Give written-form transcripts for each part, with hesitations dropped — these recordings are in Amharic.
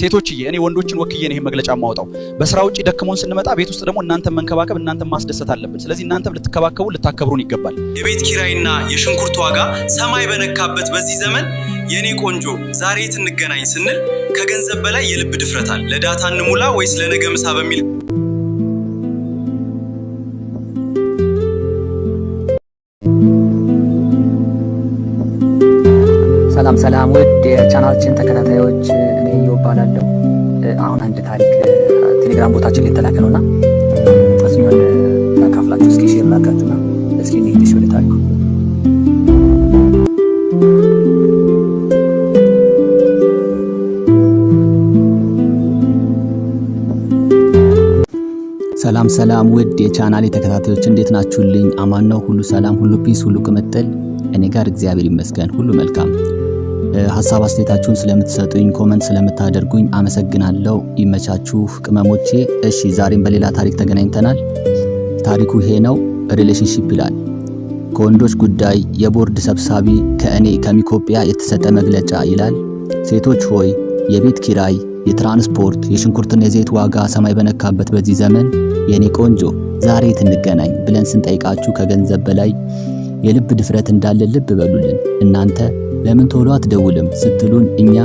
ሴቶችዬ፣ እኔ ወንዶችን ወክዬ ነው ይሄን መግለጫ የማወጣው። በስራ ውጪ ደክሞን ስንመጣ ቤት ውስጥ ደግሞ እናንተን መንከባከብ፣ እናንተን ማስደሰት አለብን። ስለዚህ እናንተም ልትከባከቡ ልታከብሩን ይገባል። የቤት ኪራይና የሽንኩርት ዋጋ ሰማይ በነካበት በዚህ ዘመን የኔ ቆንጆ ዛሬ የት እንገናኝ ስንል ከገንዘብ በላይ የልብ ድፍረት አለ። ለ data እንሙላ ወይስ ለነገ ምሳ በሚል ሰላም ሰላም፣ ውድ የቻናላችን ተከታታዮች፣ እኔ እዮብ እባላለሁ። አሁን አንድ ታሪክ ቴሌግራም ቦታችን ላይ የተላከ ነውና እሱን ላካፍላችሁ፣ እስኪ share ላድርጋችሁና እስኪ እንሂድ ወደ ታሪኩ። ሰላም ሰላም፣ ውድ የቻናሌ ተከታታዮች፣ እንዴት ናችሁልኝ? አማን ነው፣ ሁሉ ሰላም፣ ሁሉ peace፣ ሁሉ ቅምጥል። እኔ ጋር እግዚአብሔር ይመስገን ሁሉ መልካም። ሀሳብ አስተያየታችሁን ስለምትሰጡኝ፣ comment ስለምታደርጉኝ አመሰግናለሁ። ይመቻችሁ ቅመሞቼ። እሺ፣ ዛሬም በሌላ ታሪክ ተገናኝተናል። ታሪኩ ይሄ ነው፣ relationship ይላል። ከወንዶች ጉዳይ የቦርድ ሰብሳቢ ከእኔ ከሚኮጵያ የተሰጠ መግለጫ ይላል። ሴቶች ሆይ፣ የቤት ኪራይ፣ የትራንስፖርት፣ የሽንኩርትና የዘይት ዋጋ ሰማይ በነካበት በዚህ ዘመን የኔ ቆንጆ ዛሬ የት እንገናኝ ብለን ስንጠይቃችሁ ከገንዘብ በላይ የልብ ድፍረት እንዳለ ልብ በሉልን። እናንተ ለምን ቶሎ አትደውልም ስትሉን እኛ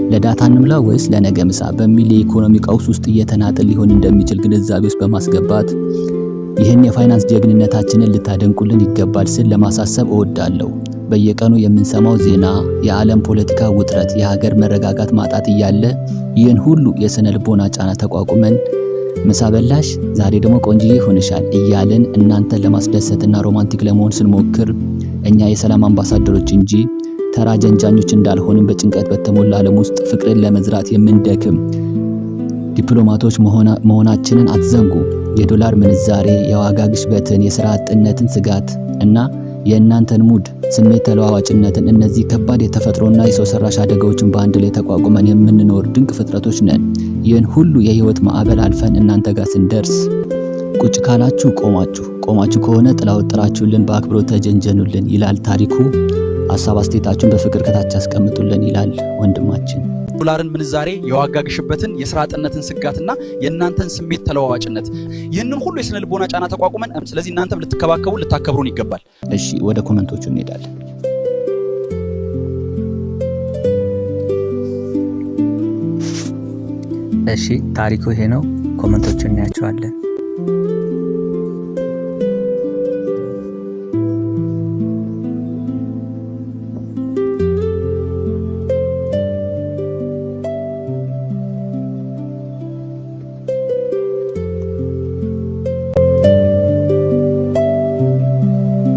ለ data እንምላ ወይስ ለነገ ምሳ በሚል የኢኮኖሚ ቀውስ ውስጥ እየተናጥን ሊሆን እንደሚችል ግንዛቤ ውስጥ በማስገባት ይህን የፋይናንስ ጀግንነታችንን ልታደንቁልን ይገባል ስል ለማሳሰብ እወዳለሁ። በየቀኑ የምንሰማው ዜና፣ የዓለም ፖለቲካ ውጥረት፣ የሀገር መረጋጋት ማጣት እያለ ይህን ሁሉ የስነ ልቦና ጫና ተቋቁመን ምሳ በላሽ፣ ዛሬ ደግሞ ቆንጅዬ ሆነሻል እያልን እናንተን ለማስደሰትና romantic ለመሆን ስንሞክር እኛ የሰላም አምባሳደሮች እንጂ ተራ ጀንጃኞች እንዳልሆንም፣ በጭንቀት በተሞላ ዓለም ውስጥ ፍቅርን ለመዝራት የምንደክም ዲፕሎማቶች መሆናችንን አትዘንጉ። የዶላር ምንዛሬ፣ የዋጋ ግሽበትን፣ የስራ አጥነትን ስጋት እና የእናንተን mood ስሜት ተለዋዋጭነትን፣ እነዚህ ከባድ የተፈጥሮና የሰው ሰራሽ አደጋዎችን በአንድ ላይ ተቋቁመን የምንኖር ድንቅ ፍጥረቶች ነን። ይህን ሁሉ የህይወት ማዕበል አልፈን እናንተ ጋር ስንደርስ ቁጭ ካላችሁ ቆማችሁ፣ ቆማችሁ ከሆነ ጥላ ወጥራችሁልን በአክብሮት ተጀንጀኑልን ይላል ታሪኩ። ሀሳብ አስተያየታችሁን በፍቅር ከታች አስቀምጡልን ይላል ወንድማችን። ዶላርን ምንዛሬ፣ የዋጋ ግሽበትን፣ የስራ አጥነትን ስጋትና የእናንተን ስሜት ተለዋዋጭነት፣ ይህንን ሁሉ የስነ ልቦና ጫና ተቋቁመን፣ ስለዚህ እናንተም ልትከባከቡ ልታከብሩን ይገባል። እሺ፣ ወደ comment ኦቹ እንሄዳለን። እሺ፣ ታሪኩ ይሄ ነው። Comment ኦቹን እናያቸዋለን።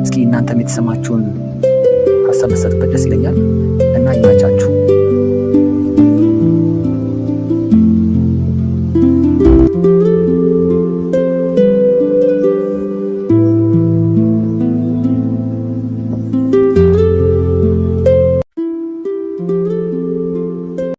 እስኪ እናንተም የተሰማችሁን ሀሳብ ብትሰጡበት ደስ ይለኛል እና ይመቻችሁ።